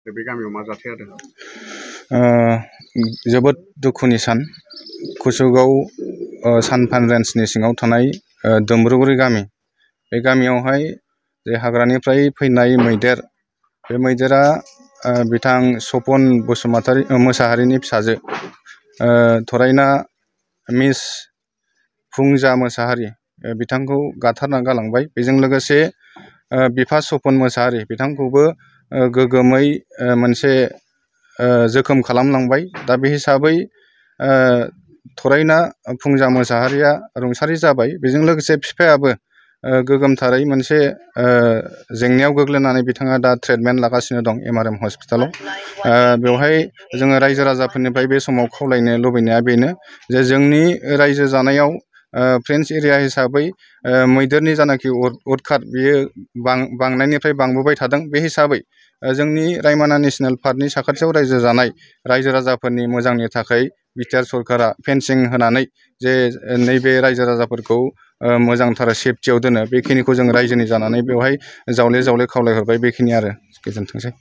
बे गामियाव मा जाथाय जादों? जोबोद दुखुनि सान। कुसुगाव सानफान रेन्जनि सिङाव थानाय दोमब्रुगुरि गामि, बे गामियावहाय जे हाग्रानिफ्राय फैनाय मैदेर, बे मैदेरा बिथां सपन मोसाहारिनि फिसाजो थरायना मिस फुंजा मोसाहारि बिथांखौ गाथारना गालांबाय। बेजों लोगोसे बिफा सपन मोसाहारि बिथांखौबो गोगोमै मोनसे जोखोम खालामलांबाय। दा बे हिसाबै थरायना फुंजा मोसाहारिया रुंसारि जाबाय। बेजों लोगोसे बिफायाबो गोगोमथारै मोनसे जेंनायाव गोग्लैनानै बिथाङा दा ट्रिटमेन्ट लागासिनो दं MRM हस्पिटालाव। बेवहाय जोङो रायजो राजाफोरनिफ्राय बे समाव खावलायनो लुबैनाया बेनो जे जोंनि रायजो जानायाव प्लेन्स एरिया हिसाबै मैदेरनि जानाखि उदखात बियो बांनायनिफ्राय बांबोबाय थादों। बे हिसाबै जोंनि रायमना नेसनेल पार्कनि साखाथियाव रायजो जानाय रायजो राजाफोरनि मोजांनि थाखाय बिटिआर सरकारा फेन्सिं होनानै जे नैबे रायजो राजाफोरखौ मोजांथार सेफटियाव दोनो, बेखिनिखौ जों रायजोनि जानानै बेवहाय जावले जावले खावलायहरबाय। बेखिनि आरो, गोजोनथोंसै।